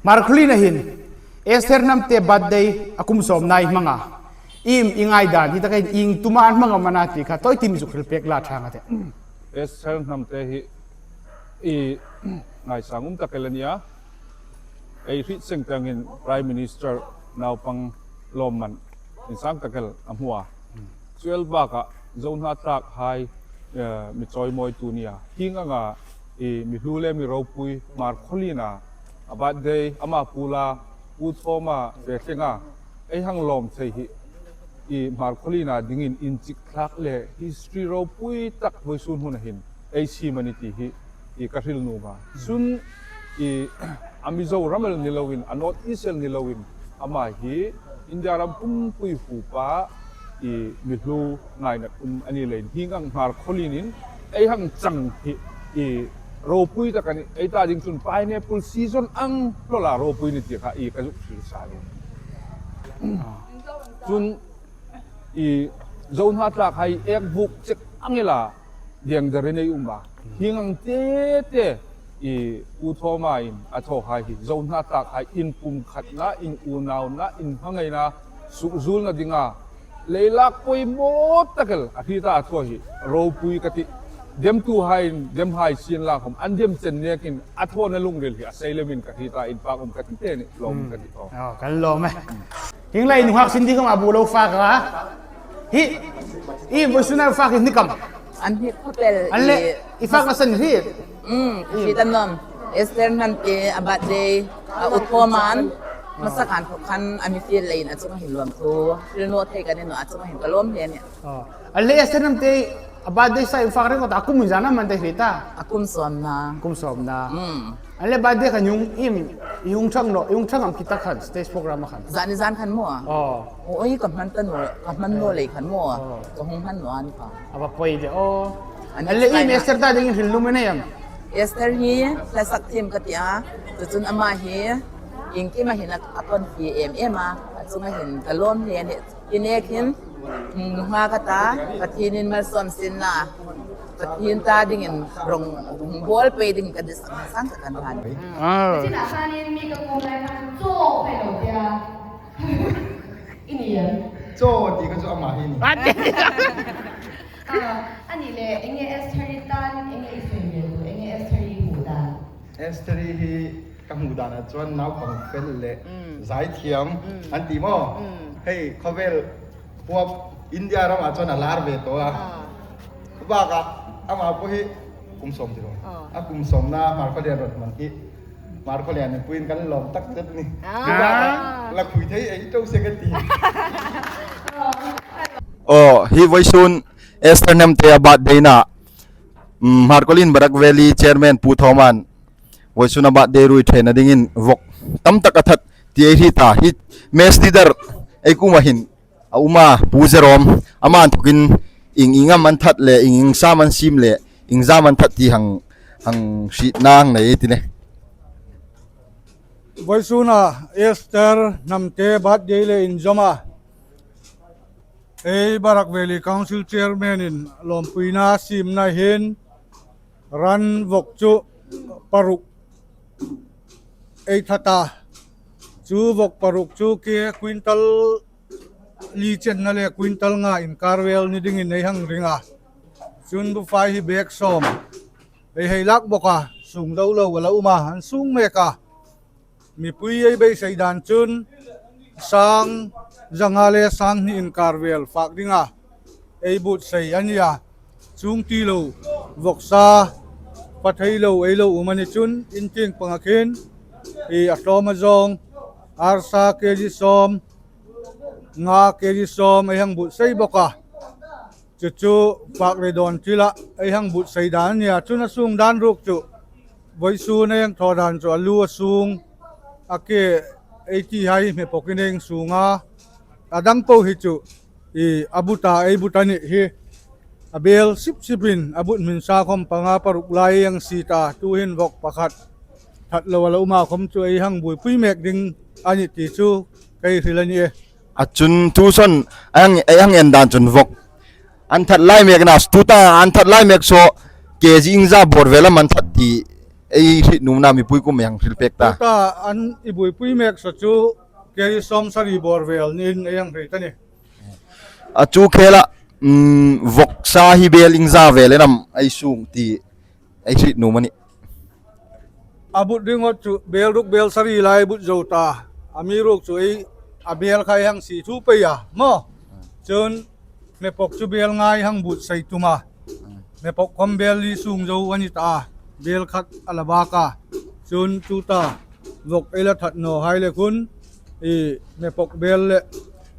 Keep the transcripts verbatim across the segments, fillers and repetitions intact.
Hmarkhawlien a hin Esther Hnamte birthday a kum sawmna i hmang a, iem i ngaidan, hi taka hin ieng tuma an hmang am a na ti kha tawi tin mi zuk hril pek la ṭha ngei a tih. Esther Hnamte hi i ngaisang um tak el a nih a. Ei hriet seng tangin Prime Minister naupang lawmman insang tak el a hmu a. Chu el bakah Zo hnatlakhai, eh, mi chawimawitu a nih a. Hieng anga i mi hlu le mi ropui Hmarkhawliena a birthday ama pu la Pu Thawma fe tlenga ei hang lawm thei hi i Hmarkhawliena dingin inchik thlak le history ropui tak vawisun huna hin ei siem a nih ti hi i ka hril nuom a. Chun i a Mizoram el ni loin, a North East el ni loin, ama hi India ram pumpui hupa i mi hlu ngaina um a ni leiin hieng ang Hmarkhawlienin ei hang chang hi i ropui tak a nih. Ei ta ding chun pineapple season ang hlawla ropui a nih ti kha i ka zuk hril sa a nih. Chun i Zo hnatlakhai ek buk chek ang ila diang darin ei um a. Hieng ang te te i Pu Thawma in a thawhai hi Zo hnatlakhai inpumkhatna, inunauna, inhmangaina, sukzulna dinga leilak poimaw tak el a hrieta a thaw hi ropui ka tih. Demtuhaiin dem hai sien la khom an dem chen nekin a thawna lungril hi a sei lemin ka hrieta, inpak um ka ti te ni, lawm ka ti tawh. Oh, kan lawm e. Hieng lai nunghak sin ding khom a bu lo fak a. Hi, i vawisuna fak hi ni kam. An hi khawpel. An le, i, i fak a san hi. Mm, hi ta nom. Esther Hnamte a birthday a ut khawm an. Masa khan khawp khan a mi fiel leiin a chunga hin lawmthu hril naw thei ka ni naw a, chunga hin ka lawm hle a nih. Oh. An le Esther Hnamte a birthday sa in fak ringawt a, kum iemzat am a ni ta hrieta? A kum sawmna. Kum sawmna. Mm. An le birthday khan i hung, iem, i hung ṭhang naw, i hung ṭhang am khi ta khan, stage program a khan? Zani zan khan maw? Oh. Oi, ka hman ta naw, ka hman naw lei khan maw? Oh. Ka hung hman naw a ni kha. A va poi de, oh. An le iem Esther ta dingin hril nuom a nei am? Esther hi hla sak thiem ka ti a. Chu chun ama hi iengkima hin a, a kon fie em em a. A chunga hin ka lawm hle a nih. Hi nek hin, mm, nunghak a ta, Pathienin malsawm sien la, Pathien ta dingin rong, rong bawl pei dingin ka ditsakna sang ka kan hlan. Ah. China sanin mi ka kuom lai khan chaw pei lo tia. I ni em? Chaw ti kha chu ama hi ni. Ah, a ni le, enge Esther-i tan, enge i sui ve tu, enge Esther-i hmu dan? Esther-i hi ka hmu dan a chuan naupang fel le, mm, zaithiam, mm, an ti maw? Mm. Hei, khawvel puap India ramah chuan a lar ve tawh a. Ah. Bakah ama pawh hi kum sawm ti rawh. Ah. A kum sawmna Hmarkhawlien rawn hman hi Hmarkhawlien puiin kan lawm tak zet ni. Ah. Bakah la khui thei ei tawh se ka ti. Aw, hi vawisun Esther Hnamte a birthday-na, mm, Hmarkhawlien Barak Valley Chairman Pu Thawman vawisun a birthday ruoi ṭhena dingin vawk tam tak a that ti ei hriet a, hi mess leader ei kuoma hin a um a, Pu Jerome, ama inthokin ieng ieng am an that le, ieng ieng sam an siem le, iengzam an that ti hang, hang hrietna hang nei ei ti le. Vawisuna Esther Hnamte birthday le inzawma ei Barak Valley Council Chairman-in lawmpuina siemna hin ran vawk chu paruk ei that a. Chu vawk paruk chu ke quintal li chenna le quintal nga inkar vel ni dingin ei hang ring a. Chun bufai hi bag sawm ei hei lak bawk a, sung lo lo a la um a, an sung mek a. Mipui ei beisei dan chun sang zanga le sang hni inkar vel fak dinga ei buotsai a nia. Chung ti lo, vawksa pa thei lo ei lo um a ni chun, in tieng panga khin, i a tlawma zawng, arsa K G sawm, nga K G sawm ei hang buotsai bawk a. Chu chu fak le dawn tila ei hang buotsai dan a nia. Chun a sung dan ruok chu vawisun ei hang thaw dan chu a lu a sung a ke ei ti hai hme pawkin ei hang sung a. A dang po hi chu i a buta ei but a nih hi. A bel sip sipin a but hmin sa khawm panga paruk lai ei hang sie ta. Tuhin vawk pakhat that lo a la um a khawm chu ei hang buoipui mek ding a nih ti chu ka hril a nih e. A chun tu sawn a hang, a hang en dan chun vawk an that lai mek na, tuta an that lai mek saw K G iengzat bawr vel am an that ti Ei hriet nuomna mipui kuomah hang hril pek ta. Tuta an i buoipui mek sa chu kei sawmsari bawr vel niin ei hang hril ta ni. A chu khela, mm, vawksa hi bel iengza vel am ei sung ti ei hriet nuom a nih. A but ding awt chu bel ruk bel sari lai but zo ta. Amiruokchu ei a bel kha ei hang sie thup pei a maw. Chun mepok chu bel nga ei hang buotsai tum a. Mepok khom bel li sung zo a ni ta. Bel khat a la bak a. Chun tuta vawk ei la that naw hai le khun, i mepok bel le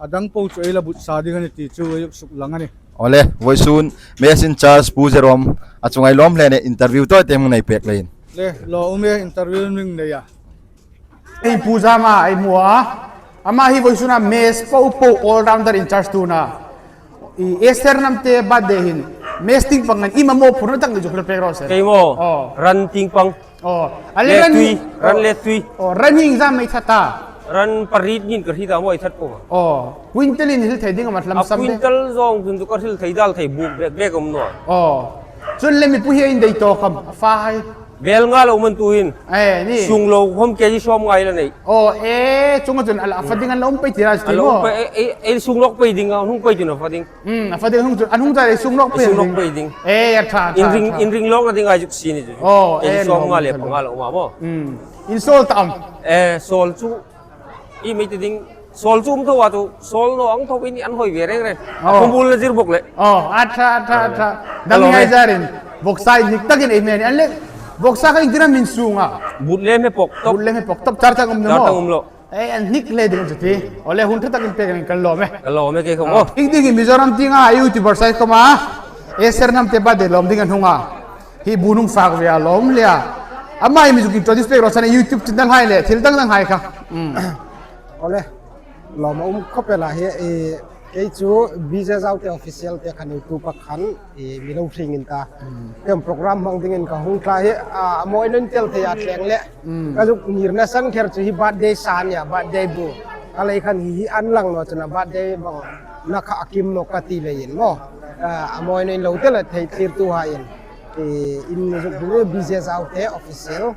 a dang po chu ei la buotsa ding a nih ti chu ei suklang a nih. Awle, vawisun mess in charge Pu Jerome a chunga ei lawm hle nih, interview tawite hung nei pek leiin. Le, lawm e, interview hung nei a. Ei Pu Zama ei hmu a. Ama hi vawisuna mess po po all rounder in charge tu a nih. I Esther Hnamte birthday hin mess tieng pang an i mamaw phurna tak ni chu hril pek raw se. Kei maw? Oh. Ran tieng pang. Oh. Ale ran tui, ran le tui. Oh, ran hi iengzam ei that a? Ran pariet ngin ka hriet a maw, ei that po. Oh. Quintal in hril thei ding am a hlam sam de? Quintal zawng chun chu ka hril thei dal thei buk bek bek um naw. Oh. Chun le mipui hi in dei tawk am, a fa hai. Bel nga lo man tu hin. Eh, ni. Sung lo khom kg sawm nga ei la nei. Oh, eh, chunga chun a la, a fa ding an la um pei ti ra ti maw. A la um pei, eh, eh, eh, sung lawk pei ding, a hung pei ding a fa ding. Hmm, a fa ding hung chu, an hung chai sung lawk pei ding. Sung lawk pei ding. Eh, a ṭha, ṭha, in ring, ṭha. In ring lawkna ding a zuk sie ni chu. Oh, eh, sawm nga le panga lo ma maw. Hmm. In sawl ta am? Eh, sawl chu. I mei ti ding, sawl chu um tho a tu, sawl naw ang tho in an hoi ve reng reng. Oh. A khawmuol la zir bawk le. Oh, a ṭha, a ṭha, a ṭha. Dam ngai zarin. Vawksa in hnik takin ei hmel ni an le. Vawksa kha iengtin am in sung a? But le mepok tawp. But le mepok tawp, char chang um naw maw? Char chang um lo. Eh, an hnik le ding chu ti. Awle, hun ṭha takin pek in kan lawm e. Kan lawm e kei khom. Ah, aw. Iengtik hi Mizoram tienga YouTuber sai khoma Esther Hnamte birthday lawm ding an hung a. Hi bu hung fak ve a lawm hle a. Ama hi mi zuk introduce pek raw se nih, YouTube channel hai le thil dang dang hai kha. Mm. Awle. Lawm a um khawp el a hi, eh, Kei chu B J Zaute Official te khan YouTube-a khan, eh, mi lo hringin ta. Hmm. Ken program hmang dingin ka hung tla hi, ah, a mawi naw in tel thei a tleng le. Hmm. Ka zuk ngirna san kher chu hi birthday sa nia, birthday bu. Ka lei khan hi, hi an lang naw chun a birthday bang na kha a kim naw ka ti leiin maw. Ah, a mawi naw in lo tel a thei thlirtuhai in. Eh, in zuk bu B J Zaute Official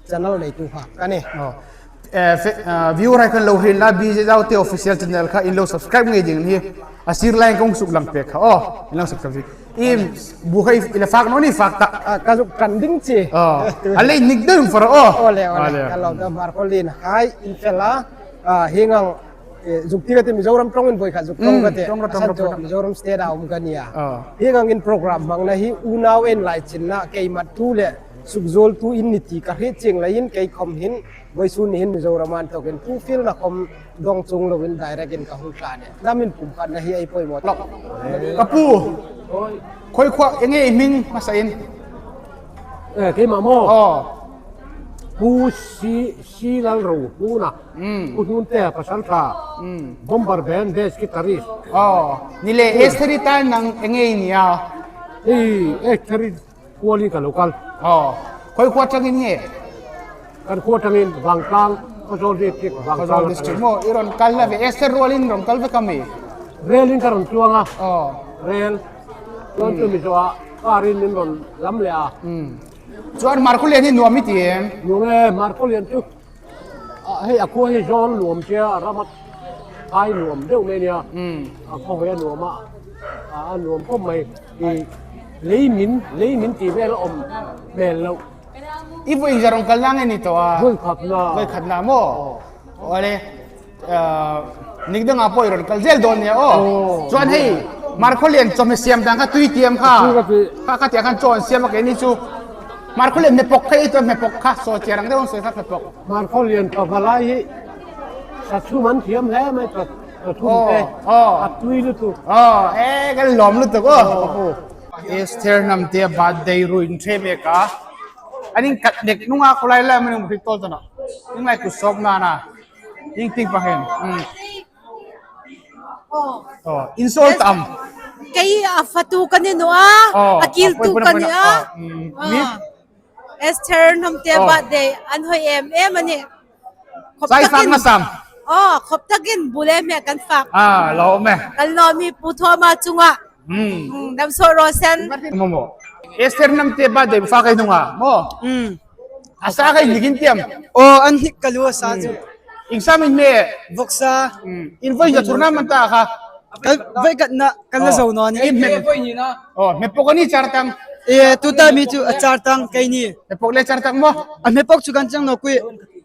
channel neitu kha ka nih. Oh. Eh, fe-, ah, viewer hai khan lo hril la, B J Zaute Official channel kha in lo subscribe ngei ding hi. A sir line kong suk lang pek kha. Oh, in lo subscribe. Im, bu hai ila fak naw ni fak ta. Ah, ka zuk kan ding chi. Oh. A lei nik dang far, oh. Awle, awle. Awle. Ka lo da mar ko lin hai in fela. Ah, hi ngang, eh, zuk ti ka ti Mizoram ṭawngin voi kha zuk ṭawng ka ti. Hmm, ṭawng ka, ṭawng ka, ṭawng ka. Mizoram State-a um ka nia. Ah. Hi ngang in program hmangna hi unau en lai chinna keima tu le sukzawltu in ni ti ka hriet chieng leiin kei khom hin vawisun ni hin Mizoram a inthokin pu Phil-na khom dawng chuong loin direct-in ka hung tla nih. Dam in pumkhatna hi ei poimaw. Ka pu, khawi khuo, eng nge i hming hmasa in? Eh, keima maw? Oh. Pu Si, Si Lalro, Pu na. Mm. Pu Hnunte, Pasal Tha. Mm. Bomber Band, bass guitarist. Oh. Ni le, Esther-i ta nang eng nge i nia? Eh, Esther-i Kualin ka lo kal. Oh. Khawi khuo ṭangin nge? Kan khuo ṭangin Vangtlang, Aizawl district, Vangtlang. Aizawl district maw, i rawn kal la ve, Esther ruolin rawn kal ve ka mi. Relin ka rawn tluong a. Oh. Rel. Chuan chu Mizo-a karin min rawn lam leh a. Hmm. Chuan Hmarkhawlian hi nuam i ti em? Nuam e, Hmarkhawlian chu. A, hei a khua hi zawl nuam tia, a rama hai nuam deuh mai nia. Hmm. A khawhai a nuam a, a, a nuam khawp mai. I, leimin, leimin tih vel a awm hmel lo. I vawi zia rawn kal nang e ni tawh a? Vawi khatna. Vawi khatna maw? Aw. Awle. Ah, nik danga pawh i rawn kal zel dawn nia aw. Aw. Chuan hei, Hmarkhawlian chawhmeh siam dan kha tui tiam kha. Tui ka ti. Kha, kha tia khan chaw an siam a keini chu. Hmarkhawlian hmeh pawk kha i tawh hmeh pawk kha, saw chiar ang deuh an sawi kha hmeh pawk. Hmarkhawlian pavalai hi sathum an thiam hle mai ta, sathum te. Aw, aw. A tui lutuk. Aw, e, kan lawm lutuk aw. Aw. Esther Hnamte birthday ruin ṭhe mek a. An inkat nek nunga khawlai lai manin hriet tawl ta nawh. Inglai kut sawp nana. Iengtik pang hen. Hmm. Aw, in sawl ta am? Kei a fatu ka ni naw a, aw, a kiltu ka ni a. Aw, mm, mi? Aw. Esther Hnamte birthday an hoi em em a nih. Khawp takin. Sai fak na sam. Aw, khawp takin bu le hmeh kan fak. Ah, lawm e. Kan lawm hi Pu Thawma chunga. Hmm. Hmm, dam sawt raw se. Maw, maw. Esther Hnamte birthday fak ei hnunga maw. Hmm. A sa kha in hnik in tiem. Aw, an hnik ka lu a sa chu. Ieng sam in hme? Vawksa. Hmm. In voi ka thurna man ta kha. Ka voi ka na, ka la zo naw ni. In hme. Aw, hme pawk a ni char tang. E, tuta mi chu a char tang kei ni. Hme pawk le char tang maw? A hme pawk chu kan chang naw kui.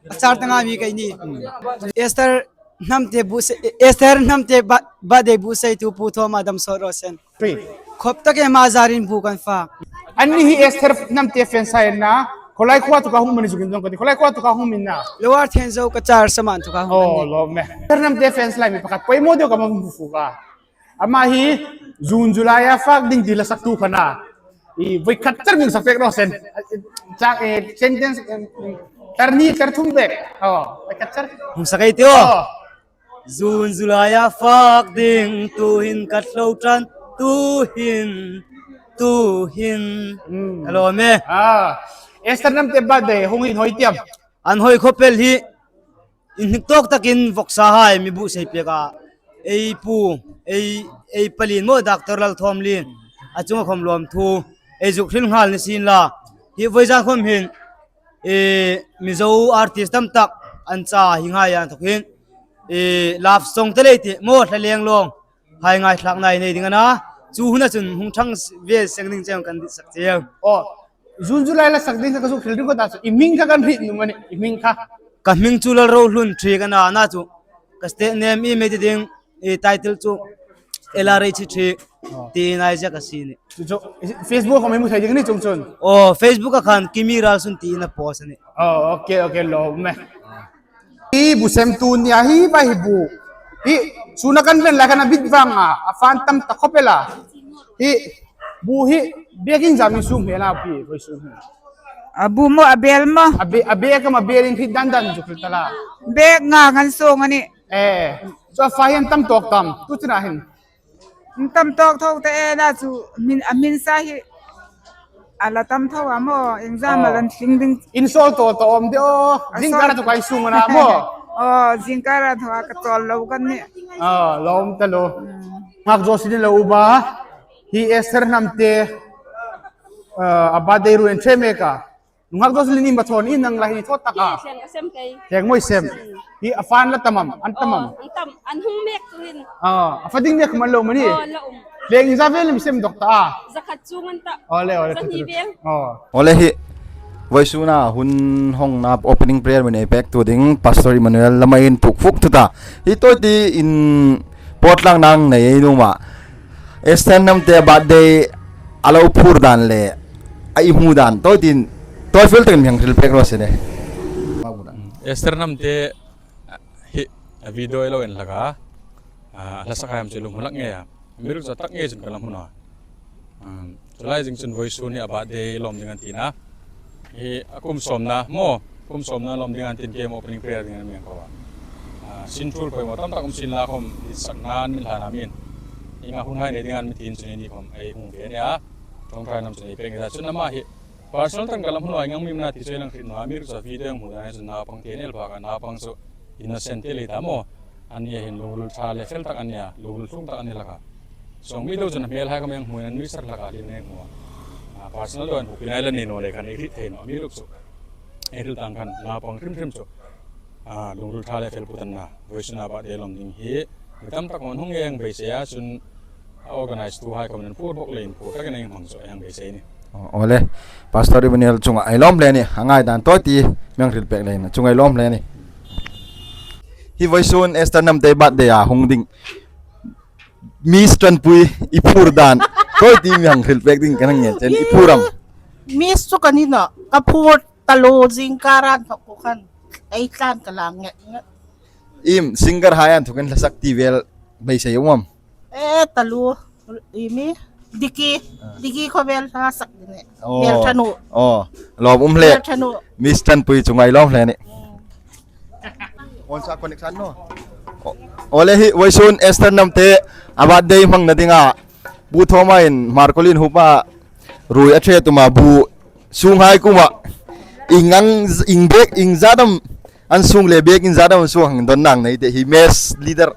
A char tang a mi kei ni. Esther Hnamte bu se, Esther Hnamte ba, birthday bu sei tu Pu Thawma dam sawt raw se. Three. Khop tak em a zarin bu kan fa. Anni hi Esther Hnamte fans hai na. Khawlai khuo tu ka hung mani zukin dong ka ti. Khawlai khuo tu ka hung min na. Lower Thenzo ka char saman tu ka hung. Oh, mani. Lo me. Esther Hnamte fans lai mi pakhat poimaw deu ka ma bu fu ka. Ama hi June July a fak ding ti la sak tu kha na. I voi khat char min sak pek raw se. Chak, eh, sentence, eh, tar ni tar thum bek. Oh, voi khat char. Hung sak ei ti aw. Oh. June July a fak ding, tuhin ka hlo ṭan, tuhin, tuhin. Hmm. Hello me. Ah, Esther Hnamte birthday hung hin hoi tiem. An hoi khop el hi, in hnik tawk takin vawksa hai mi bu sei pek a. Ei pu, ei, ei palin maw Doctor Lalthawmlien. A chunga khawm lawmthu, ei zuk hril nghal ni sien la. Hi voi zan khawm hin, e, Mizo artist tam tak an cha hi ngai an thawk hin, e, love song te lei ti maw hla leng long hai ngaithlak nei nei ding a na. Chu huna chun hung thang ve seng ding cheng kan dit sak cheu. Oh, June July la sak ding ka zuk hril ding ko ta chu. I hming kha kan hriet nuom a nih, i hming kha. Ka hming chu Lalrohlun Thik a na, na chu. Ka stage name i mei ti ding. E title chu L R H three. Oh. Ti nai zia ka si ni. Chu, chu, Facebook a mi mu thei ding ni chung chun. Oh, Facebook a khan Kimi Ralsun ti na post a ni. Oh, okay, okay, lo me. Hi bu sem tu ni a hi ba hi bu. Hi, suna kan ven la kan a bit vang a, a fan tam ta khop el a. Hi, bu hi, bek ieng zam in sung hme la pi, voi sung hme. A bu maw, a bel maw? A be, a bek am a bel in hi dan dan zuk ta la. Bek nga ngan sung a ni. Eh, chu a fa hian tam tawk tam, tu chuna hin. Tam tawk tho te e na chu, min, a min sa hi a la tam tho a maw, exam a lan tling ding. In sawl tawk tawk awm de aw, zingkar a tawk ai sung a na maw. Aw, zingkar a tawk a ka chawl lo kan ni. Ah, lawm ta lo. Hmm. Ngak zo sin lo u ba, hi Esther Hnamte, ah, a birthday ruh en the mek a. Nunghak Jocelyn ni ma thawn in nang la hi thaw tak a. Hi thleng ka sem kei. Thleng mawi sem. Hi a fan la tam am, an tam am. Oh, an tam, an hung mek tuhin. Ah, a fa ding mek man lo mani. Oh, la um. Thleng ieng zat vel mi sem dawk ta a. Zakhat chung an ta. Ole, ole, zahni vel. Oh. Ole hi. Vawisuna hun hawngna opening prayer mi nei pek tu ding Pastor Emmanuel lama inpuk fuk thu ta. Hi tawi ti in pawtlang nang nei ei nuom a. Esther Hnamte birthday a lo phur dan le a i hmu dan tawi tin, tawi fel takin mi hang hril pek raw se le. Esther Hnamte hi a video ei lo en hlak a, a hla sak hai am chu lung hlak ngei a. Mi ruok chu a tak ngei chun ka la hmu naw a. Um, chu lai zing chun vawisun hi a birthday lawm ding an ti a. Hi a kum sawmna maw, kum sawmna lawm ding an tin kem opening prayer ding an mi hang ko a. Ah, sin tul pawimawh tam tak um sin la khawm dit sak nan min hlan a min. Inga hun hai nei ding an mi tin chun ni khawm ei hung ve a nia. Ṭawngṭai nam chun ei pek ni ta chun ama hi personal tan ka la hmu naw a, inga mi na ti chu ei lang hriet naw a, mi ruok chu video hmu dan chun naupang te nei el bak a, naupang chu innocent te lei ta maw. Anni hin lungril ṭha le fel tak an nia, lungril tlung tak an ni hlak a. Sawng mi deu chun a hmel hai khawm ei hmu in an nuisar hlak a, lin ei hmu a. Ah, personal deuin booking ei la nei naw le khan ei hriet thei naw a, mi ruok chu. Ei hril tang khan naupang hrim hrim chu. Ah, lungril ṭha le fel putanna, vawisuna birthday lawm ding hi. Mi tam tak hung ei hang beisei a, chun a organize tu hai khawm an phur bawk leiin phur takin ei hmang chu ei hang beisei ni. Aw, awle. Pastor Emmanuel chunga ei lawm hle ni, a ngai dan tawi ti mi hang hril pek leiin, chunga ei lawm hle ni. Hi vawisun Esther Hnamte birthday a hung ding Miss Ṭanpui i phur dan tawi ti mi hang hril pek ding kan hang ngen chen, i phur am? Miss chu ka ni naw, ka phur ta lo, zingkar an thawk khan ei tlan ka la nge nge. Im, singer hai an thukin hla sak ti vel beisei um am? E, ta lo, i mi, Diki, ah. Diki khawvel hla sak ding e. Oh. Vel ṭhanu. Oh, lawm um hle. Vel ṭhanu. Miss Ṭanpui chunga ei lawm hle ni. Mm. On sa connection naw. O, awle hi, vawisun Esther Hnamte a birthday hmangna dinga Pu Thawma in Markolin hupa ruoi a ṭhe tuma bu sunghai kuma ieng ang, ieng bek, ieng zat am an sung le bek ieng zat am an sung hang dawn nang nei te hi mess leader.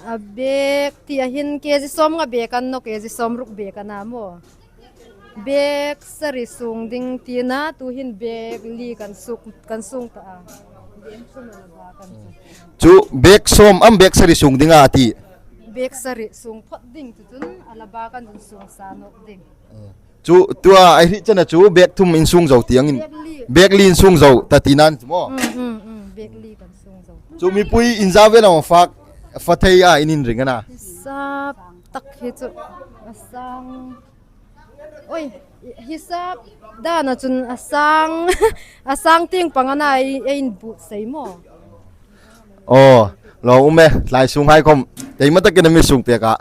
A bek ti a hin K G sawmnga bek an naw, K G sawmruk bek a na maw. Bag sari sung ding tina, tuhin bag li kan suk, kan sung ta a. Chu bag sawm am bag sari sung dinga a ti? Bag sari sung phot ding, chu chun a la ba kan chun sung sa nawk ding. Chu tua a hriet chena chu bag thum in sung zo ti angin. Bag li. Bag li in sung zo ta tina chu maw? Mm, mm, mm. Bag li kan sung zo. Chu mipui inza vel am fak, fa thei a in inring a na? Sap tak hi chu a sang. Oi, hi sap dana chun a sang, a sang tieng pang a na ei, ei inbuotsai maw? Aw, lo um e, tlai sunghai khom. Taima takin a mi sung pek a.